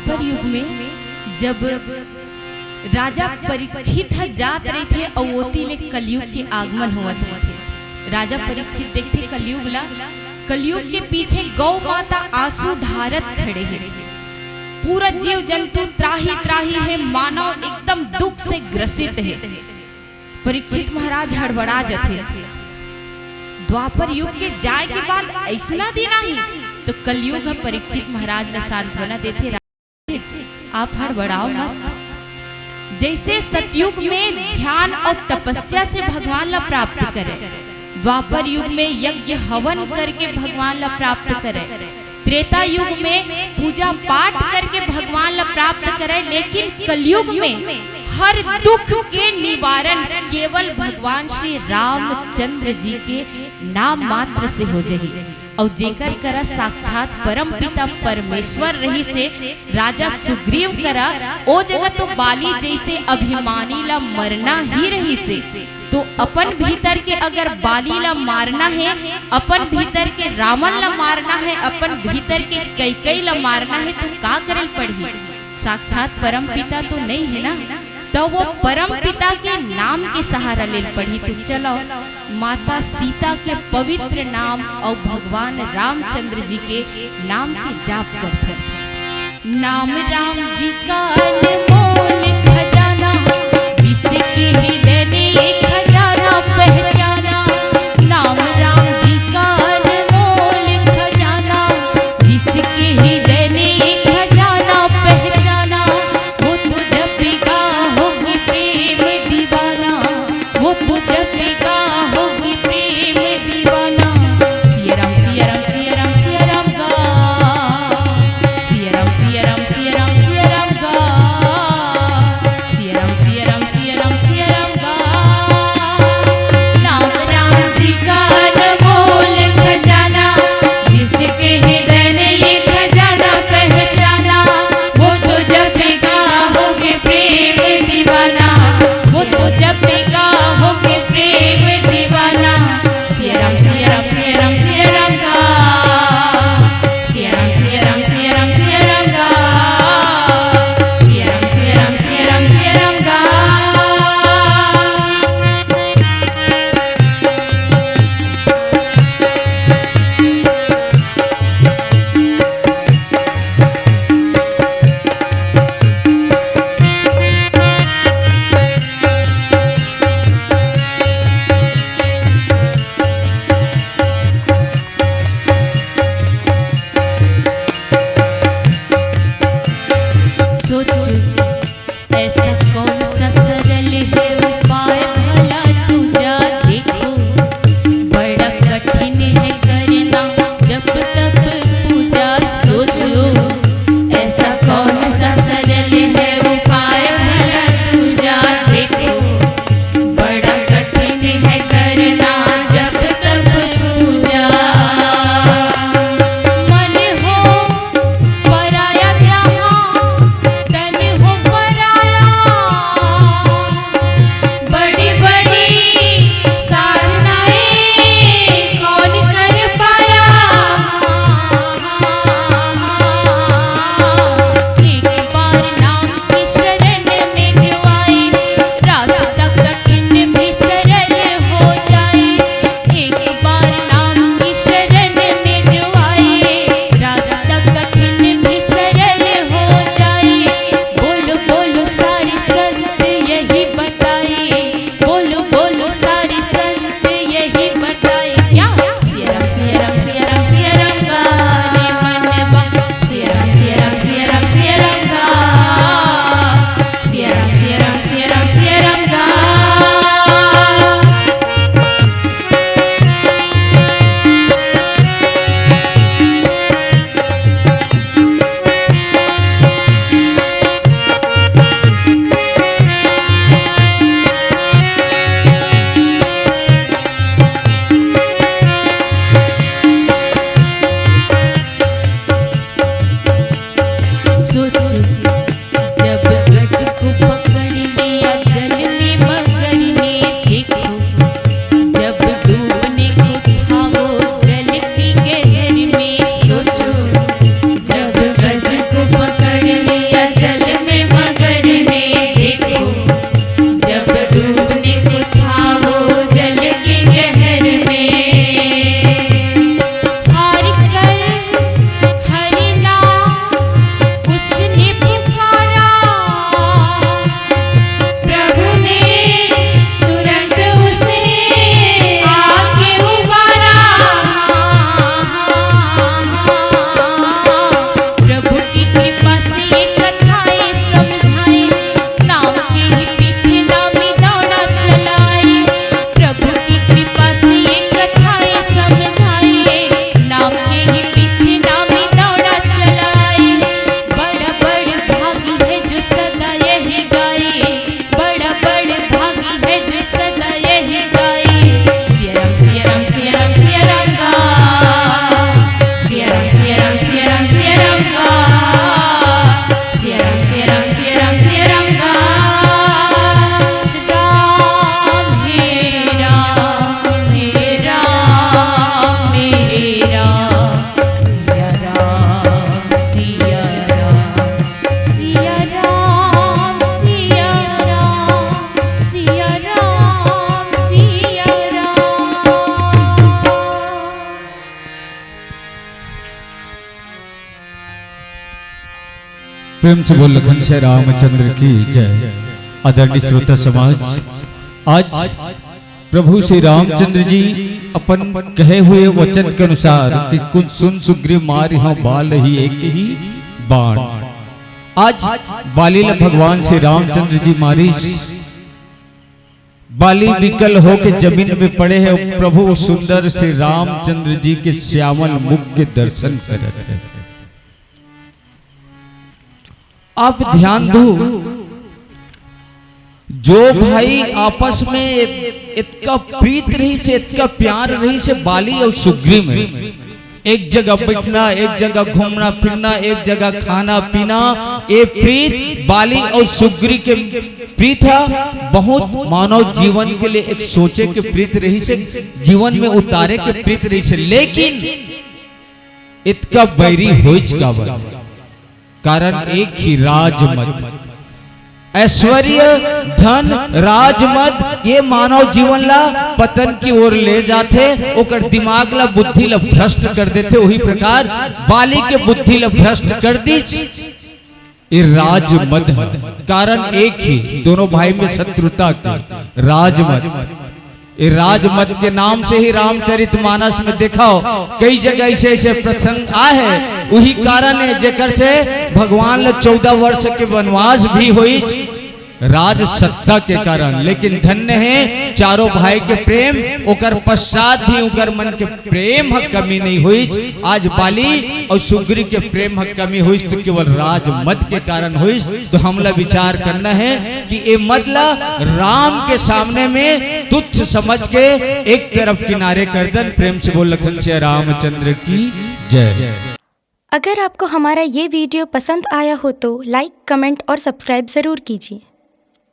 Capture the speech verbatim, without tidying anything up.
द्वापर युग में जब राजा परीक्षित ह जात रहिथे अउ ओती ले कलयुग के आगमन होवत रहिथे। राजा परीक्षित देखथे कलयुग ला, कलयुग के पीछे गौ माता आंसू ढारत खड़े हे। पूरा जीव जंतु त्राही त्राही हे, मानव एकदम दुख से ग्रसित हे। परीक्षित महाराज हड़बड़ा जथे। द्वापर युग के जाय के बाद अइसना दिन आही, तो कलयुग ह परीक्षित महाराज ला सांत्वना देथे, "राजन, आप हड़बड़ाओ मत।" जैसे सतयुग में ध्यान और तपस्या से भगवान ला प्राप्त करे, द्वापर युग में यज्ञ हवन करके भगवान ला प्राप्त करे, त्रेता युग में पूजा पाठ करके भगवान ला प्राप्त करे, लेकिन कलयुग में हर दुख के निवारण केवल भगवान श्री रामचंद्र जी के नाम मात्र से हो जही। अउ जेकर करा साक्षात परम पिता परमेश्वर रहिसे, राजा सुग्रीव करा, ओ जगह तो बाली जैसे अभिमानी ला मरना ही रहिसे। तो अपन भीतर के अगर बाली ला मारना हे, अपन भीतर के रावण ला मारना हे, अपन भीतर के कैकई ला मारना हे, तो का करल पड़ही? साक्षात परम पिता तो नहीं है ना, तो वो परम पिता के नाम के सहारा लेल पड़ही। तो चलो, माता सीता के पवित्र नाम और भगवान रामचंद्र जी के नाम के जाप करथन। नाम राम जी का अनमोल खजाना, जिसके हृदय ने खजाना पहचाना। नाम राम जी का अनमोल खजाना, जिसके हृदय ने खजाना पहचाना। वो तो जपेगा होके प्रेम दीवाना, वो तो जपेगा होके प्रेम दीवाना। सिया राम, सिया राम, सिया राम, सिया राम गा। सिया राम, सिया राम, सिया राम, सिया राम गा। सिया राम, सिया राम, सिया राम, सिया राम गा। नाम राम जी का अनमोल खजाना, जिसके हृदय ने ये खजाना पहचाना, वो तो जपेगा होके प्रेम दीवाना, वो तो जपेगा होके प्रेम दीवाना। सिया राम, सिया राम, सिया राम, सिया राम गा। सिया राम, सिया राम, सिया राम, सिया राम गा। सिया राम, सिया राम, सिया राम, सिया राम गा। सोचो, ऐसा कौन सा सरल है उपाय, भला तू जा देखो। बड़ा कठिन है करना जप तप पूजा। सोचो, ऐसा कौन सा सरल है उपाय, भला तू जा देखो। बड़ा कठिन है करना जप तप पूजा। मन हो पराया जहाँ, तन हो पराया। प्रेम से बोल लखन से रामचंद्र की जय। आदरणीय श्रोता समाज, आज प्रभु श्री रामचंद्र जी अपन कहे हुए वचन के अनुसार कि कुन सुन सुग्रीव मारिहौं बाल ही एक ही बाण। आज बाली ल भगवान श्री रामचंद्र जी मारिस। बाली विकल होके जमीन में पड़े हे। प्रभु सुंदर श्री रामचंद्र जी के श्यामल मुख के दर्शन करत हे। आप ध्यान दो, जो भाई आपस में इत-, इतका प्रीत रहिस हे, इतका प्यार रहिस हे बाली अउ सुग्रीव में, एक जगह बैठना, एक जगह घूमना फिरना, एक जगह खाना पीना, ये प्रीत बाली अउ सुग्रीव के प्रीत ह बहुत मानव जीवन के लिए एक सोचे के प्रीत रहिस हे, जीवन में उतारे के प्रीत रहिस हे, लेकिन इतका बैरी होइच काबर? कारण एक ही, राजमद। ऐश्वर्य, धन, राजमद, ये मानव जीवन ला पतन की ओर ले जाथे, ओकर दिमाग ला, बुद्धि ला भ्रष्ट कर देथे। वही प्रकार बाली के बुद्धि ला भ्रष्ट कर दिस ये राजमद ह। कारण एक ही, दोनों भाई में शत्रुता के, राजमद। ये राजमद के नाम से ही रामचरित मानस में देखव, कई जगह ऐसे ऐसे प्रसंग आए हे। वही कारण हे जेकर से भगवान ल चौदह वर्ष के वनवास भी होइस, राज सत्ता के कारण। लेकिन धन्य हे चारों भाई के प्रेम, ओकर पश्चात भी ओकर मन के प्रेम ह कमी नहीं होइस। आज बाली अउ सुग्रीव के प्रेम ह कमी होइस तो केवल राजमद के कारण होइस। तो हमला विचार करना हे कि ये मद ला राम के सामने में तुच्छ समझ के एक तरफ किनारे कर दन। प्रेम से बोल लखन से रामचंद्र की जय। अगर आपको हमारा ये वीडियो पसंद आया हो तो लाइक, कमेंट और सब्सक्राइब ज़रूर कीजिए।